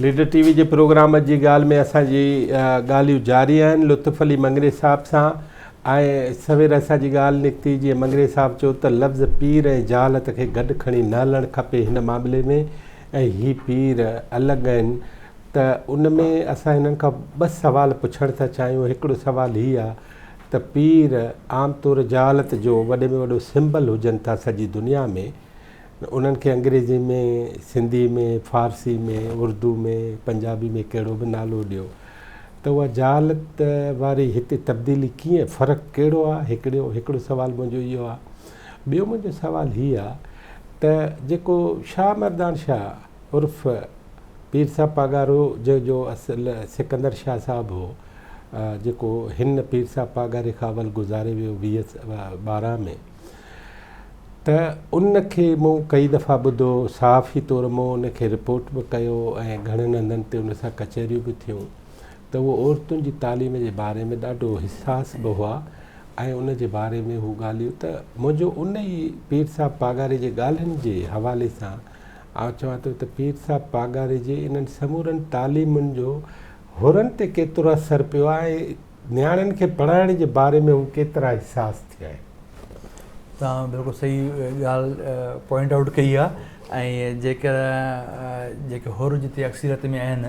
Leader ٽي V جي programme اڄ جي ڳالهه ۾ اسان جي ڳالهيون جاري آهن لطف علي مڱري صاحب سان ۽ سوير اسان جي ڳالهه نڪتي جيئن مڱري صاحب چيو ته لفظ پير ۽ جهالت کي گڏ کڻي نه هلڻ کپي هن معاملي ۾ ۽ هي پير الڳ آهن ته ان ۾ اسان هنن کان ٻه سوال پڇڻ ٿا چاهيون هڪڙو سوال هي آهي ته پير عام طور جهالت جو وڏي ۾ وڏو سمبل هجن ٿا سڄي دنيا ۾ انهن کي انگريزي ۾، سنڌي ۾، فارسي ۾، اردو ۾، پنجابي ۾ ڪهڙو به نالو ڏيو ته اها جهالت واري هتي تبديلي ڪيئن فرق ڪهڙو آ هڪڙو هڪڙو سوال منهنجو اهو آ ٻيو منهنجو سوال هي آ ته جيڪو شاهه مردان شاهه عرف پير صاحب پاڳارو جنهن جو اصل سڪندر شاهه صاحب هو جيڪو هن پير صاحب پاڳاري کان اول گذاري ويو ويهه 12 ۾ ته ان کي مون ڪئي دفعا ٻڌو، صحافي طور مون ان کي رپورٽ به ڪيو ۽ گهڻن هنڌن تي ان سان ڪچهريون به ٿيون ته اهو عورتن جي تعليم جي باري ۾ ڏاڍو حساس به هئا ۽ ان جي باري ۾ هو ڳالهيون ته منهنجو ان ئي پير صاحب پاڳاري جي ڳالهين جي حوالي سان آئون چوان ٿو ته پير صاحب پاڳاري جي انهن سمورن تعليمن جو حرن تي ڪيترو اثر پيو آهي ۽ نياڻين کي پڙهائڻ جي باري ۾ هو ڪيترا حساس ٿيا آهن. توهان بلڪل صحيح ڳالهه پوائنٽ آئوٽ ڪئي آهي ۽ جيڪر جيڪي حر جتي اڪثريت ۾ آهن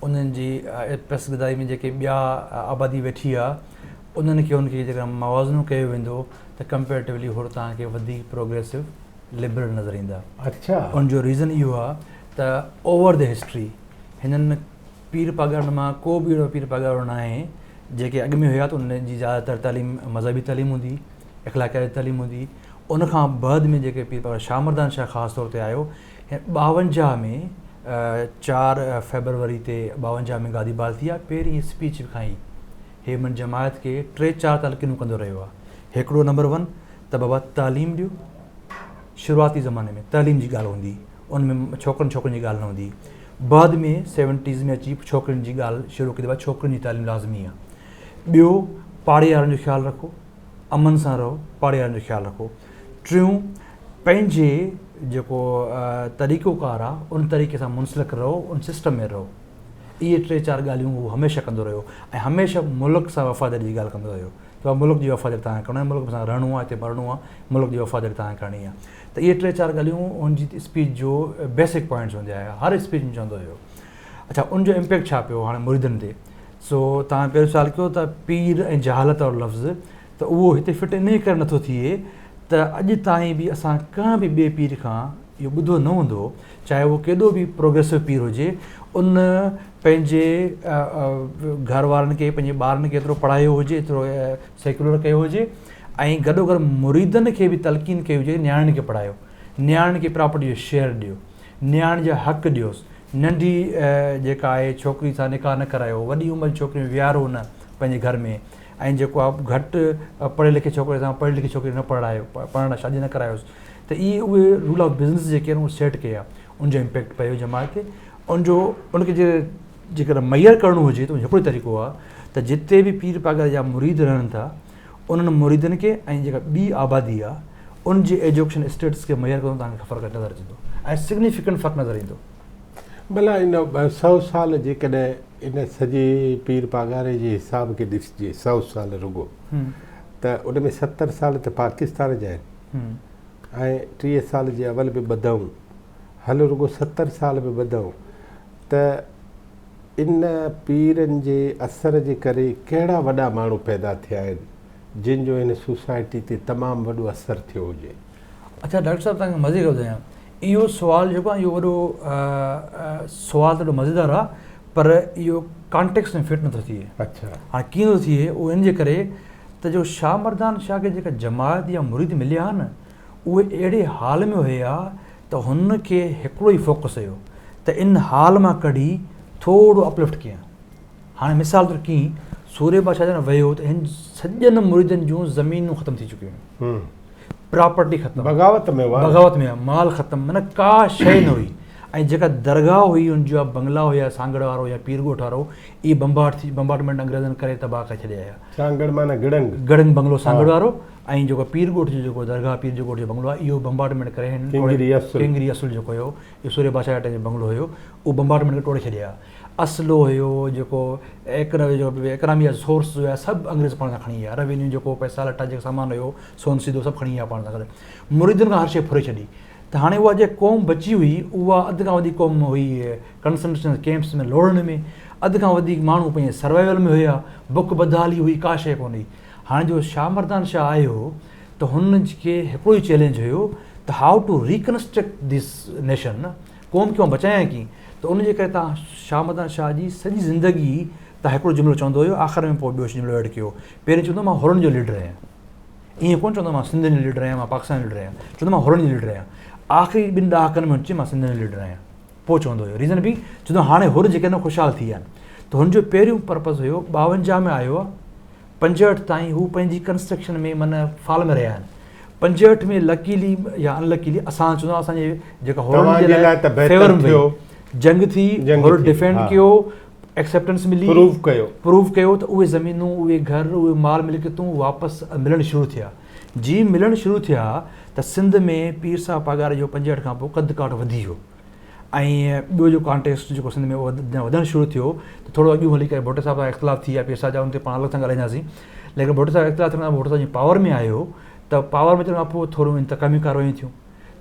انهن جي پسگردائي ۾ جيڪي ٻيا آبادي ويٺي آهي انهن کي ان کي جيڪر موازنو ڪيو ويندو ته ڪمپيرٽيولي حر توهان کي وڌيڪ پروگريسو لبرل نظر ايندا. اڇا. ان جو ريزن اهو آهي ته اوور the history هنن پير پاڳارن مان ڪو به اهڙو پير پاڳارو ناهي جيڪي اڳ ۾ هيا ته انهن جي زياده تر تعليم مذهبي تعليم هوندي اخلاقياتي تعليم هوندي ان کان بعد ۾ جيڪي پير پاڳارو شاهه مردان شاهه خاص طور تي آيو 52 ۾ 4 فيبروري تي 52 ۾ گادي بحال ٿي آ پهرين اسپيچ کان ئي هي من جماعت کي ٽي چار تلقينون ڪندو رهيو آ هڪڙو نمبر 1 ته بابا تعليم ڏيو شروعاتي زماني ۾ تعليم جي ڳالهه هوندي ان ۾ ڇوڪرن ڇوڪرين جي ڳالهه نه هوندي بعد ۾ سيونٽيز ۾ اچي ڇوڪرين جي ڳالهه شروع ڪئي ته ڇوڪرين جي تعليم لازمي آهي ٻيو پاڙي وارن جو خيال رکو امن سان رهو پاڙي وارن جو خيال رکو ٽيون پنهنجي جيڪو طريقو ڪار آهي ان طريقي سان منسلڪ رهو ان سسٽم ۾ رهو اهي ٽي چار ڳالهيون هو هميشه ڪندو رهيو ۽ هميشه ملڪ سان وفاداري جي ڳالهه ڪندو رهيو ته ملڪ جي وفاداري توهان کي ڪرڻي آهي ملڪ سان رهڻو آهي هتي مرڻو آهي ملڪ جي وفاداري توهان کي ڪرڻي آهي ته اهي ٽي چار ڳالهيون هن جي اسپيچ جو بيسڪ پوائنٽس هوندي آهي هر اسپيچ ۾ چوندو هيو اڇا ان جو امپيڪٽ ڇا پيو هاڻي مريدن تي سو توهان پهريون سوال ڪيو ته پير ۽ جهالت وارو لفظ ته اهو هتي فٽ انهي ڪري نٿو ٿئي ته اڄ تائين به اسان ڪنهن به ٻئي پير کان اهو ٻڌو نه هوندو چاهي اهو ڪيڏو به پروگريسو پير هجي ان پنهنجي گهر وارن کي پنهنجي ٻارن کي ايترو پڙهايو هجي ايترو سيڪولر ڪيو هجي ۽ گڏو گڏ مريدن کي به تلقين ڪئي هجي نياڻين کي پڙهايو نياڻين کي پراپرٽي جو شيئر ڏيو نياڻين جا حق ڏيوس ننڍي جيڪا آهي ڇوڪري سان نڪاح نه ڪرايو وڏي عمر جي ڇوڪري ويهارو نه پنهنجي گهر ۾ ۽ جيڪو آهي گهٽ پڙهيل لکيل ڇوڪري سان پڙهيل لکيل ڇوڪري نه پڙهايو پڙهڻ لاء شادي نه ڪرايوس ته اهي اهي رول آف بزنس جيڪي آهن اهي سيٽ ڪيا ان جو امپيڪٽ پيو جماعت تي ان جو ان کي جي جيڪڏهن ميئر ڪرڻو هجي ته هڪڙو طريقو آهي ته جتي به پير پاڳاري جا مريد رهن ٿا انهن مريدن کي ۽ جيڪا ٻي آبادي آهي ان جي ايجوڪيشن اسٽيٽس کي ميئر ڪندو توهان کي فرق نظر اچندو ۽ سگنيفڪنٽ فرق نظر ايندو. ڀلا ان سئو سال جيڪڏهن ان سڄي پير پاڳاري جي حساب کي ڏسجي سئو سال رڳو ته ان ۾ 70 سال ته پاڪستان جا آهن ۽ 30 سال جي اول به ٻڌئون هل رڳو 70 سال به ٻڌئون ته ان پيرن جي اثر جي ڪري ڪهڙا وڏا ماڻهو پيدا ٿيا آهن جن جو هن سوسائٽي تي تمام وڏو اثر ٿيو هجي. اڇا ڊاڪٽر صاحب توهان کي مزي کان ٻڌايان اهو سوال جيڪو آهي اهو وڏو سوال ته ڏاڍو مزيدار آهي پر اهو ڪانٽيڪس ۾ فٽ نٿو ٿئي. اڇا. هاڻي ڪيئن ٿو ٿئي اهو ان جي ڪري ته جو شاهه مردان شاهه کي جيڪا جماعت يا مريد مليا ها نه اهي اهڙي حال ۾ هيا ته هن کي هڪڙو ئي فوڪس هيو ته ان حال مان ڪڍي ٿورو اپلفٽ ڪيان. هاڻي مثال طور ڪيئن سورهيه بادشاهه جڏهن ويو ته هن سڄن مريدن جون زمينون ختم ٿي چڪيون هيون. پراپرٽي ختم. بغاوت ۾ هئا. بغاوت ۾ هئا. مال ختم معنيٰ ڪا شيء نه هئي ۽ جيڪا درگاهه هئي ان جا بنگلا هيا سانگهڙ وارو يا پير ڳوٺ وارو اهي بمباٽ ٿي بمبارڊمينٽ انگريزن ڪري تباهه ڪري ڇڏيا هيا. سانگهڙ معنيٰ گڙنگ. گڙنگ بنگلو سانگهڙ وارو. ۽ جيڪو پير ڳوٺ جو جيڪو درگاهه پير جو ڳوٺ جو بنگلو آهي اهو بمبارڊمينٽ ڪري هنن ڪينگري اصل ڪينگري اصل جيڪو هيو اهو سورهيه بادشاهه جي ٽائيم جو بنگلو هيو اهو بمبارڊمينٽ ڪري ٽوڙي ڇڏيا. اسلحو هيو جيڪو ايڪنامي جا سورس هيا سڀ انگريز پاڻ سان کڻي ويا روينيو جيڪو پئسا لٽا جيڪو سامان هيو سون سيڌو سڀ کڻي ويا پاڻ سان گڏ مريدن کان هر شيء ڦري ڇڏي ته هاڻي اها جيڪا قوم بچي هئي اها اڌ کان وڌيڪ قوم هئي ڪنسنٽريشن ڪيمپس ۾ لوڙهن ۾ اڌ کان وڌيڪ ماڻهو پنهنجي سروائيول ۾ هيا بک بدحالي هئي ڪا شيء ڪونه هئي هاڻي جو شاهه مردان شاهه آيو ته هن کي هڪڙو ئي چئلينج هيو ته how to reconstruct this nation نه قوم کي مان بچايان ڪيئن ته ان جي ڪري تان شاهه مردان شاهه جي سڄي زندگي تان هڪڙو جملو چوندو هيو آخر ۾ پوء ٻيو جملو ايڊ ڪيو پهرين چوندو مان حرن جو ليڊر آهيان ائين ڪونه چوندو مان سنڌين جو ليڊر آهيان مان پاڪستان جو ليڊر آهيان چوندو مان حرن جو ليڊر آهيان آخري ٻن ڏهاڪن ۾ هن چيو مان سنڌين جو ليڊر آهيان پوء چوندو هيو ريزن بي چوندو هاڻي حر جيڪي آهن خوشحال ٿي ويا آهن ته هن جو پهريون پرپز هيو 52 ۾ آيو آهي 65 تائين هو پنهنجي ڪنسٽرڪشن ۾ من فال ۾ رهيا آهن 65 ۾ لڪيلي يا ان لڪيلي اسان چوندا اسان جي جيڪا حرن جي لاء فيور ۾ جنگ ٿي حر ڊيفينڊ ڪيو ايڪسيپٽنس ملي پروف ڪيو پروف ڪيو ته اهي زمينون اهي گهر اهي مال ملڪيتون واپس ملڻ شروع ٿيا جي ملڻ شروع ٿيا ته سنڌ ۾ پير صاحب پاڳاري جو 65 کان پوء قد ڪاٺ وڌي ويو ۽ ٻيو جو ڪانٽيڪسٽ جيڪو سنڌ ۾ وڌڻ شروع ٿيو ته ٿورو اڳيون هلي ڪري ڀٽي صاحب سان اختلاف ٿي ويا پير صاحب جا ان تي پاڻ الڳ سان ڳالهائينداسين ليڪن ڀٽي صاحب اختلاف ٿيڻ کان پوء ڀٽو صاحب جيئن پاور ۾ آيو ته پاور ۾ اچڻ کان پوء ٿوريون انتقامي ڪاروايون ٿيون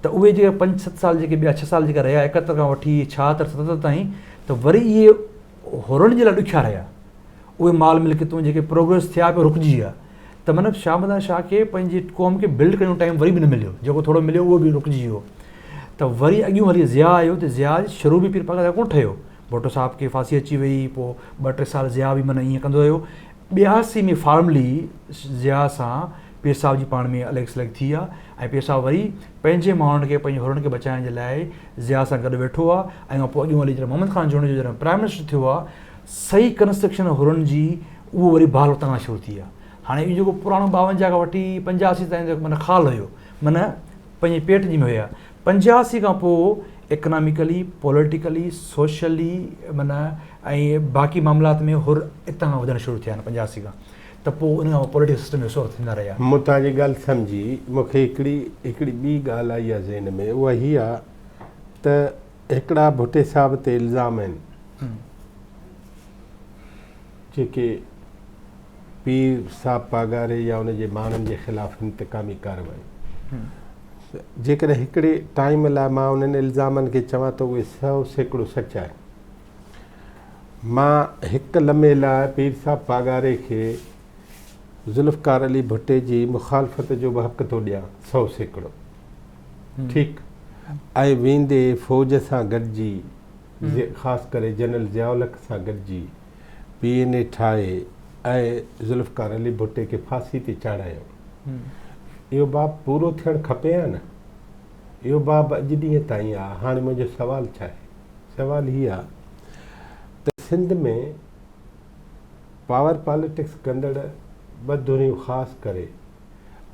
ته اهي جيڪي پنج ست سال جيڪي ٻيا ڇهه سال جيڪي رهيا 71 کان وٺي 76 77 تائين ته وري اهي هورن جي لاء ڏکيا رهيا اهي مال ملڪيتون جيڪي پروگريس ٿيا پيا رڪجي ويا ته مطلب شاهه مدان شاهه کي پنهنجي قوم کي بلڊ ڪرڻ جو ٽائيم وري به نه مليو جيڪو ٿورو مليو اهو به رڪجي ويو ته وري اڳيون هلي ضياء آيو ته ضياء شروع به پير پاڳاري سان ڪونه ٺهيو ڀٽو صاحب کي ڦاسي اچي وئي پوء ٻه ٽي سال ضياء به معنيٰ ائين ڪندو رهيو 82 ۾ فارملي ضياء سان پير صاحب جي پاڻ ۾ الڳ سلڳ ٿي آ ۽ پير صاحب وري پنهنجي ماڻهن کي پنهنجي حرن کي بچائڻ جي لاء ضياء سان گڏ ويٺو آ ۽ پوء اڳيون هلي جڏهن محمد خان جوڻيجو جڏهن پرائم منسٽر ٿيو آ صحيح ڪنسٽرڪشن حرن جي اهو وري بحال اتان کان شروع ٿي آ هاڻي اهو جيڪو پراڻو 52 کان وٺي 85 تائين جيڪو معنيٰ خال هيو معنيٰ پنهنجي پيٽ جي ۾ هيا 85 کان پوء اڪناميڪلي پوليٽيڪلي سوشلي معنيٰ ۽ باقي معاملات ۾ حر اتان کان وڌڻ شروع ٿيا آهن 85 کان ته پوء ان کان پوء پوليٽيڪل سسٽم جو سور ٿيندا رهيا. مون توهان جي ڳالهه سمجهي. مون کي هڪڙي هڪڙي ٻي ڳالهه آئي آهي ذهن ۾ اها هي آهي ته هڪڙا ڀٽي صاحب تي الزام آهن جيڪي پير صاحب پاڳاري يا ان جي ماڻهن جي خلاف انتقامي ڪارروائي جيڪڏهن هڪڙي ٽائيم لاء مان انهن الزامن کي چوان ته اهي 100% سچ آهن. مان هڪ لمحي لاء پير صاحب پاڳاري کي ذوالفقار علي ڀٽي جي مخالفت جو به حق ٿو ڏيان 100% ٺيڪ ۽ ويندي فوج سان گڏجي خاص ڪري جنرل ضياء الحق سان گڏجي پي اين اي ٺاهي ۽ ذوالفقار علي ڀٽي کي ڦاسي تي چاڙهايو. اهو باب پورو ٿيڻ کپي ها نه؟ اهو باب اڄ ڏينهن تائين آ. هاڻي منهنجو سوال ڇا آهي؟ سوال هي آ ته سنڌ ۾ پاور پاليٽڪس ڪندڙ ٻه ڌريون خاص ڪري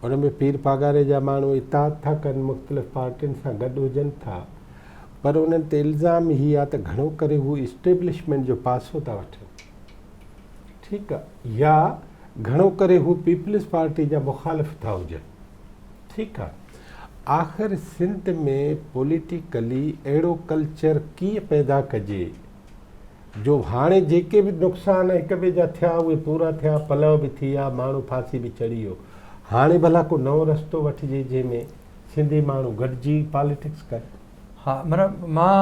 ان ۾ پير پاڳاري جا ماڻهو اتحاد ٿا ڪن مختلف پارٽين سان گڏ هجن ٿا پر انهن تي الزام هي آ ته گهڻو ڪري هو اسٽيبلشمينٽ جو پاسو ٿا وٺن ٺيڪ آ يا گهڻو ڪري هو پيپلز پارٽي جا مخالف ٿا هجن ٺيڪ آ آخر سنڌ ۾ پوليٽيڪلي اهڙو ڪلچر ڪيئن پيدا ڪجي جو هاڻي جيڪي به نقصان هڪ ٻئي جا ٿيا اهي پورا ٿيا پلئه به ٿي ويا ماڻهو ڦاسي به چڙهي ويو هاڻي ڀلا ڪو نئون رستو وٺجي جنهن ۾ سنڌي ماڻهو گڏجي پاليٽڪس ڪن. ها معنيٰ مان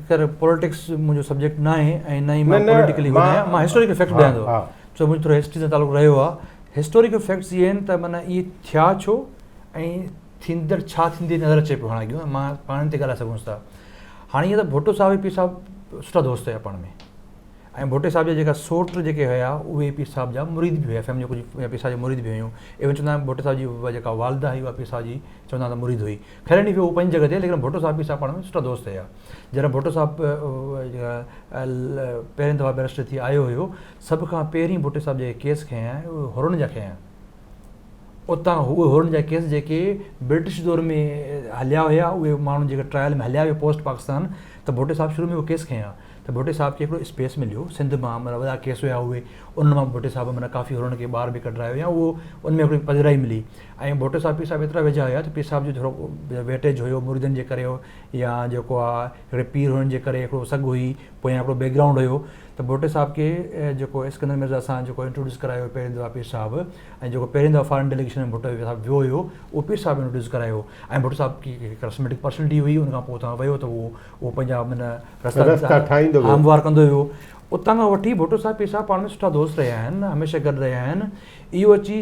خير پوليٽڪس منهنجو سبجيڪٽ نه آهي ۽ نه ئي مان پوليٽيڪلي هو آهيان مان هسٽوريڪل فيڪٽس ٻڌايان ٿو ڇو منهنجو ٿورو هسٽري سان تعلق رهيو آهي هسٽوريڪل فيڪٽس اهي آهن ته معنيٰ اهي ٿيا ڇو ۽ ٿيندڙ ڇا ٿيندي نظر اچي پيو هاڻي اڳيون مان پاڻ تي ڳالهائي سگهون ٿا هاڻي ائين ته ڀٽو صاحب ۽ پير صاحب سٺا دوست هيا پاڻ ۾ ۽ ڀٽي صاحب جا جيڪا سوٽ جيڪي هيا اهي پير صاحب جا مريد به هيا فيملي ڪجهه پير صاحب جا مريد به هيون ايون چوندا آهن ڀٽي صاحب جي جيڪا والده هئي اها پير صاحب جي چوندا آهن ته مريد هئي خير اني هو پنهنجي جڳهه تي ليڪن ڀٽو صاحب پير صاحب پاڻ ۾ سٺا دوست هيا جڏهن ڀٽو صاحب پهرين دفعا بئريسٽر ٿي آيو هيو سڀ کان پهرين ڀٽي صاحب جيڪي ڪيس کنيا اهي حرن جا کنيا اتان اهي حرن جا ڪيس جيڪي برٽش دور ۾ هليا هيا اهي ماڻهو جيڪي ٽرائل ۾ هليا ويا پوسٽ پاڪستان ته ڀٽي صاحب شروع ۾ اهي ڪيس کنيا. ته ڀٽي صاحب کي هڪڙو اسپيس مليو سنڌ مان معنيٰ وڏا ڪيس هيا اهي انهن مان ڀٽي صاحب معنيٰ ڪافي حرن کي ٻاهر به ڪڍرايو يا اهو ان ۾ هڪڙي پذيرائي ملي ۽ ڀٽو صاحب پير صاحب ايترا ويجها هيا ته پير صاحب جو ٿورو ويٽيج هيو مريدن جي ڪري يا جيڪو آ هڪڙي پير هئڻ جي ڪري هڪڙو سگهه هئي پويان هڪڙو بيڪ گرائونڊ هيو ته ڀٽي صاحب کي جيڪو اسڪندر مرزا سان جيڪو انٽروڊيوس ڪرايو پهرين دفعا پير صاحب ۽ جيڪو پهرين دفعا فارن ڊيليگيشن ۾ ڀٽو صاحب ويو هيو اهو پير صاحب انٽروڊيوس ڪرايو ۽ ڀٽو صاحب کي ڪرسميٽڪ پرسنلٽي هئي ان کان پوء اتان ويو ته اهو اهو پنهنجا معنيٰ رستا ٺاهيندو ويو هموار ڪندو ويو اتان کان وٺي ڀٽو صاحب پير صاحب پاڻ ۾ سٺا دوست رهيا آهن هميشه گڏ رهيا آهن اهو اچي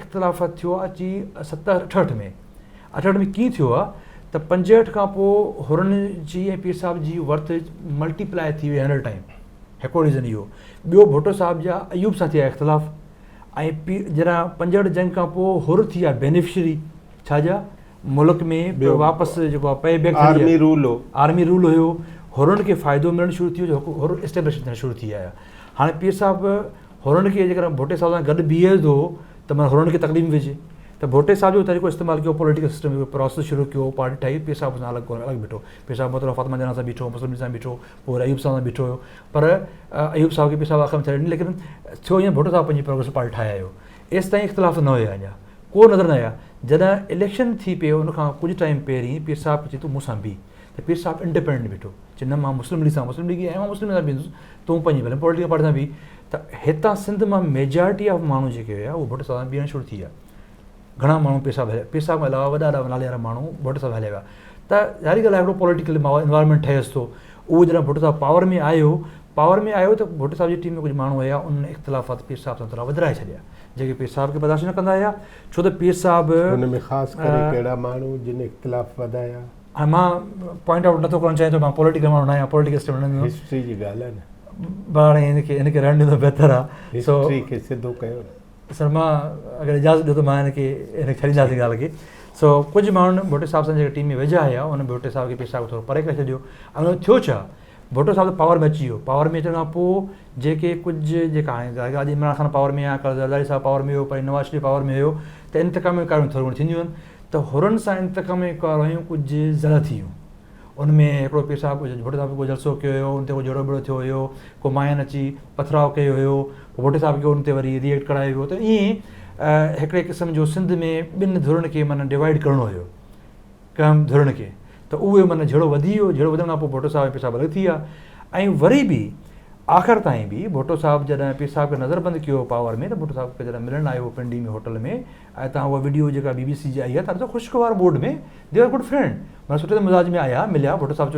اختلاف ٿيو اچي 67 68 ۾ 68 ۾ ڪيئن ٿيو آهي ته 65 کان پوء حرن جي ۽ پير صاحب جي ورٿ ملٽي پلائي ٿي وئي هنڊريڊ ٽائيم هڪڙو ريزن اهو ٻيو ڀٽو صاحب جا ايوب سان ٿيا اختلاف ۽ پير جڏهن 65 جنگ کان پوء حر ٿي ويا بينيفشري ڇا جا ملڪ ۾ واپس جيڪو آهي پئي بيڪ آرمي رول هو آرمي رول هيو حرن کي فائدو ملڻ شروع ٿي ويو حر اسٽيبلش ٿيڻ شروع ٿي آيا هاڻي پير صاحب حرن کي جيڪڏهن ڀٽي صاحب سان گڏ بيهي ٿو ته معنيٰ حرن کي تڪليف وجهي ته ڀٽي صاحب جو طريقو استعمال ڪيو پوليٽيڪل سسٽم جو پروسيس شروع ڪيو پارٽي ٺاهي پير صاحب سان الڳ الڳ بيٺو پير صاحب محترمه فاطمه جناح سان بيٺو مسلم ليگ سان بيٺو پوء وري ايوب صاحب سان بيٺو هيو پر ايوب صاحب کي پير صاحب آخر ۾ ڇڏي ڏني ليڪن ٿيو ائين ڀٽو صاحب پنهنجي پروگريسو پارٽي ٺاهي آيو ايستائين اختلاف نه هيا اڃا ڪو نظر نه آيا جڏهن اليڪشن ٿي پئي ان کان ڪجهه ٽائيم پهرين پير صاحب کي چئي تون مون سان بيهه ته پير صاحب انڊيپينڊنٽ بيٺو چي نه مان مسلم ليگ سان مسلم ليگي آهيان مان مسلم ليگ سان بيهندس تون پنهنجي ڀلي پوليٽيڪل پارٽي سان بيهه ته هتان سنڌ مان ميجارٽي آف ماڻهو جيڪي هيا اهي ڀٽو صاحب سان بيهڻ شروع ٿي ويا گهڻا ماڻهو پير صاحب پير صاحب کان علاوه وڏا وڏا نالي وارا ماڻهو ڀٽو صاحب هليا ويا ته ظاهري ڳالهه آهي هڪڙو پوليٽيڪل انوائرمينٽ ٺهيس ٿو اهو جڏهن ڀٽو صاحب پاور ۾ آيو پاور ۾ آيو ته ڀٽو صاحب جي ٽيم ۾ ڪجهه ماڻهو هيا انهن اختلافات پير صاحب سان ٿورا وڌرائي ڇڏيا جيڪي پير صاحب کي برداشت نه ڪندا هيا ڇو ته پير صاحب ان ۾ خاص ڪري ڪهڙا ماڻهو جن اختلاف وڌايا؟ هاڻي مان پوائنٽ آئوٽ نٿو ڪرڻ چاهيان ته مان پوليٽيڪل ماڻهو نه آهيان پوليٽيڪل اسٽيٽمينٽ نه ڏيندم. هسٽري جي ڳالهه آهي نه. بهرحال هاڻي هن کي هن کي رهڻ ڏيندو بهتر آهي. سو هسٽري کي سڌو ڪيو نه. سر مان اگر اجازت ڏيو ته مان هن کي هن کي ڇڏينداسين ڳالهه کي. سو ڪجهه ماڻهن ڀٽي صاحب سان جيڪي ٽيم ۾ ويجها هيا انهن ڀٽي صاحب کي پير صاحب کي ٿورو پري ڪري ڇڏيو ۽ ان ٿيو ڇا ڀٽو صاحب ته پاور ۾ اچي ويو پاور ۾ اچڻ کان پوء جيڪي ڪجهه جيڪا هاڻي ظاهر اڄ عمران خان پاور ۾ آهي ڪالهه زرداري صاحب پاور ۾ هيو پرين نواز شريف پاور ۾ هيو ته انتقامي ڪاروايون ٿوريون گهڻيون ٿينديون آهن ته حرن سان انتقامي ڪاروايون ڪجهه زياده ٿي ويون ان ۾ هڪڙو پير صاحب ڀٽو صاحب ڪو جلسو ڪيو هيو ان تي ڪو جهيڙو ٻيڙو ٿيو هيو ڪو ماين اچي پٿراء ڪيو هيو پوء ڀٽي صاحب کي ان تي وري ريئيڪٽ ڪرايو ويو ته ائين هڪڙي قسم جو سنڌ ۾ ٻن ڌرين کي معنيٰ ڊوائيڊ ڪرڻو هيو ڪنهن ڌرين کي ته اهي معنيٰ جهيڙو وڌي ويو، جهيڙو وڌڻ کان پوء ڀٽو صاحب ۽ پير صاحب الڳ ٿي ويا ۽ وري به آخر تائين به ڀٽو صاحب جڏهن پير صاحب کي نظر بند ڪيو پاور ۾ ته ڀٽو صاحب کي جڏهن ملڻ آيو پنڊي ۾ هوٽل ۾ ۽ تان اها وڊيو جيڪا بي بي سي جي آئي آهي تان ڏسو خوشگوار mood ۾ they are good friend معنيٰ سٺي مزاج ۾ آيا مليا ڀٽو صاحب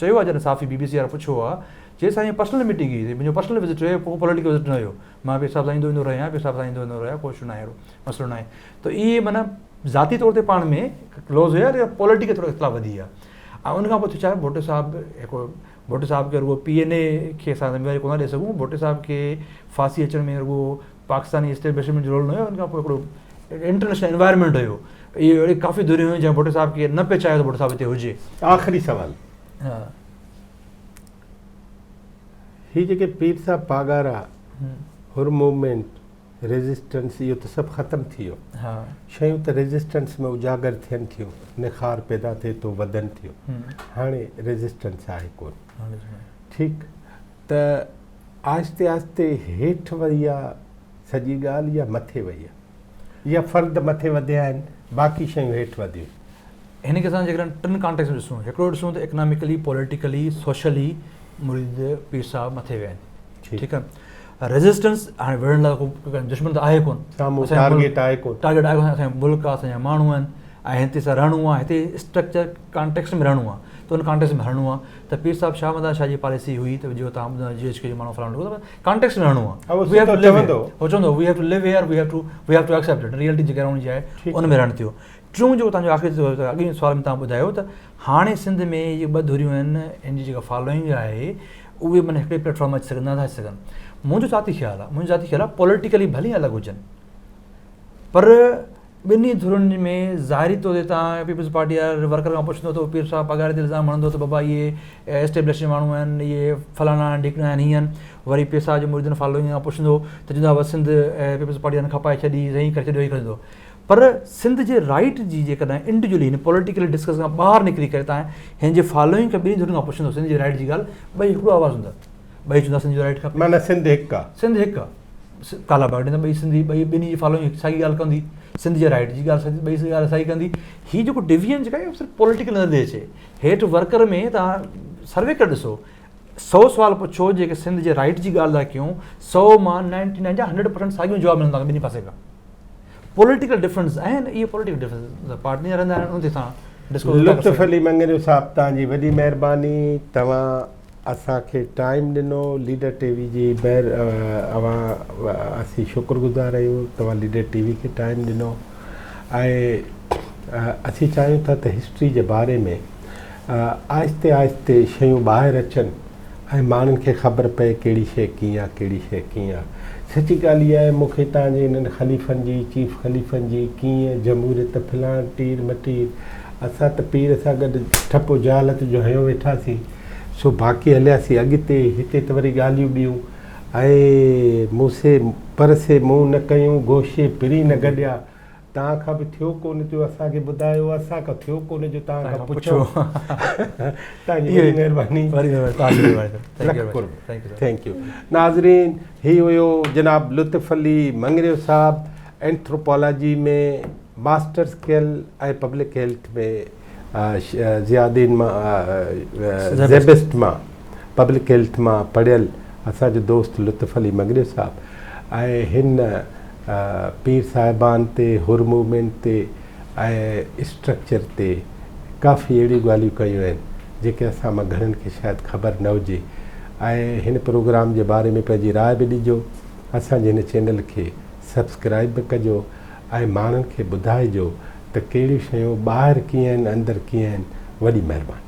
چيو آهي جڏهن صحافي بي بي سي وارا پڇيو آهي چي سائين پرسنل ميٽنگ هئي منهنجو پرسنل وزٽ هيو ڪو پوليٽيڪل وزٽ نه هيو مان پير صاحب سان ايندو ويندو رهيو آهيان پير صاحب سان ايندو ويندو رهيو آهيان ڪو اشو ناهي اهڙو مسئلو ناهي ته اهي معنيٰ ذاتي طور تي پاڻ ۾ ڪلوز هيا يا پوليٽيڪل ٿورو اختلاف وڌي ويا ۽ ان کان پوء ٿيو ڇا ڀٽو صاحب هڪ ڀٽو صاحب کي رڳو پي اين اي کي اسان ذميواري ڪونه ڏئي سگهون ڀٽو صاحب کي ڦاسي اچڻ ۾ رڳو پاڪستاني اسٽيبلشمينٽ جو رول نه هيو ان کان پوء هڪڙو انٽرنيشنل انوائرمينٽ هيو اهي اهڙي ڪافي ڌريون هيون جنهن ڀٽو صاحب کي نه پئي چاهيو ته ڀٽو صاحب هتي هجي. آخري سوال ها. هي جيڪي پير صاحب پاڳارا حر موومينٽ ريزسٽنس اهو ته سڀ ختم ٿي ويو. شيون ته ريزسٽنس ۾ اجاگر ٿين ٿيون، نخار پيدا ٿئي ٿو، وڌن ٿيون. هاڻي ريزسٽنس آهي ڪونه. ٺيڪ ته آهستي آهستي هيٺ وئي آ سڄي ڳالهه يا مٿي وئي آ؟ يا فرد مٿي وڌيا آهن باقي شيون هيٺ وڌيون؟ هن کي اسان جيڪڏهن ٽن ڪانٽيڪس ۾ ڏسون، هڪڙو ڏسون ته اڪناميڪلي، پوليٽيڪلي، سوشلي مريد پير صاحب مٿي ويا آهن. ٺيڪ آ. ريزسٽنس هاڻي وڙهڻ لاء ڪو دشمن ته آهي ڪون سامهون ٽارگيٽ آهي ڪون ٽارگيٽ آهي ڪون اسان جو ملڪ آهي اسان جا ماڻهو آهن ۽ هتي اسان رهڻو آهي هتي اسٽرڪچر ڪانٽيڪسٽ ۾ رهڻو آهي ته ان ڪانٽيڪسٽ ۾ هلڻو آهي ته پير صاحب شاهه مدان شاهه جي پاليسي هئي ته جو تان ٻڌو جي ايڇ ڪي جو ماڻهو فلاڻو ڪانٽيڪسٽ ۾ رهڻو آهي وي have to ليو هيئر هو چوندو we have to live here we have to we have to accept it reality جيڪا رهڻي آهي ان ۾ رهڻ ٿيو ٽيون جيڪو تان جو آخري اڳئين سوال ۾ تان ٻڌايو ته هاڻي سنڌ ۾ اهي ٻه ڌريون آهن ان جي جيڪا فالوئنگ آهي اهي معنيٰ هڪڙي پليٽ فارم اچي سگهن نٿا اچي سگهن منهنجو ذاتي خيال آهي منهنجو ذاتي خيال آهي پوليٽيڪلي ڀلي الڳ هجن پر ٻنهي ڌرين ۾ ظاهري طور تي تان پيپلز پارٽي وارا ورڪر کان پڇندو ته پير صاحب پگهار تي الزام هڻندو ته بابا اهي اسٽيبلش ماڻهو آهن اهي فلاڻا آهن ڍيڪڻا آهن هيئن وري پير صاحب جي مريدن فالوئنگ کان پڇندو ته چوندو بابا سنڌ پيپلز پارٽي وارن کپائي ڇڏي هيئن ڪري ڇڏيو هيئن ڪري ڇڏيو. پر سنڌ جي رائيٽ جي جيڪڏهن انڊيوجولي هن پوليٽيڪل ڊسڪس کان ٻاهر نڪري ڪري تان هن جي فالوئنگ کان ٻنهي ڌرين کان پڇندو سنڌ جي رائيٽ جي ڳالهه ٻئي هڪڙو آواز هوندا ٻئي چوندا سنڌ جو رائيٽ کپي معنيٰ سنڌ هڪ آ. سنڌ هڪ آ. ڪالا باغ ڏيندا ٻئي سنڌي ٻئي ٻنهي جي فالوئنگ هڪ ساڳي ڳالهه ڪندي سنڌ جي رائيٽ جي ڳالهه ٻئي ڳالهه ساڳي ڪندي هي جيڪو ڊويزن جيڪا آهي صرف پوليٽيڪل نظر ٿي اچي هيٺ ورڪر ۾ تان سروي ڪري ڏسو سو سوال پڇو جيڪي سنڌ جي رائيٽ جي ڳالهه ٿا ڪيون سو مان نائنٽي نائن جا هنڊريڊ پرسنٽ ساڳيون جواب ملندا ٻنهي پاسي کان پوليٽيڪل ڊفرنس آهن اهي پوليٽيڪل ڊفرنس پارٽي جا رهندا آهن ان تي اسان ڊسڪس لطف علي مڱريو صاحب توهان جي وڏي مهرباني توهان اسان کي ٽائيم ڏنو ليڊر ٽي وي جي مهر اوهان اسين شڪر گذار آهيون توهان ليڊر ٽي وي کي ٽائيم ڏنو ۽ اسين چاهيون ٿا ته هسٽري جي باري ۾ آهستي آهستي شيون ٻاهر اچن ۽ ماڻهن کي خبر پئي ڪهڙي شيء ڪيئن آ ڪهڙي شيء ڪيئن آ. سچي ڳالهه اها آهي مون کي توهان جي انهن خليفن جي چيف خليفن جي ڪيئن جمهوريت فلان ٽير مٽير اسان ته پير سان گڏ ٺپو جهالت جو هنيو ويٺاسين سو باقي هلياسين اڳتي هتي ته وري ڳالهيون ٻيون ۽ مون سي پر سي مون نه ڪيون گوشي پرين نه گڏيا. توهان کان به ٿيو ڪونه جو اسان کي ٻڌايو اسان کان ٿيو ڪونه جو توهان کان پڇون توهان جي وڏي مهرباني لک قرب thank you ناظرين هي هيو جناب لطف علي مڱريو صاحب اينٿروپالاجي ۾ ماسٽرس ڪيل ۽ پبلڪ هيلٿ ۾ ضياء مان زيبسٽ مان پبلڪ هيلٿ مان پڙهيل اسان جو دوست لطف علي مڱريو صاحب ۽ هن پير صاحبان تي حر موومينٽ تي ۽ اسٽرڪچر تي ڪافي اهڙيون ڳالهيون ڪيون آهن جيڪي اسان مان گهڻن کي شايد خبر نه هجي ۽ هن پروگرام جي باري ۾ پنهنجي راء به ڏجو اسان جي هن چينل کي سبسڪرائب به ڪجو ۽ ماڻهن کي ٻڌائجو ته ڪهڙيون شيون ٻاهر ڪيئن آهن اندر ڪيئن آهن وڏي مهرباني.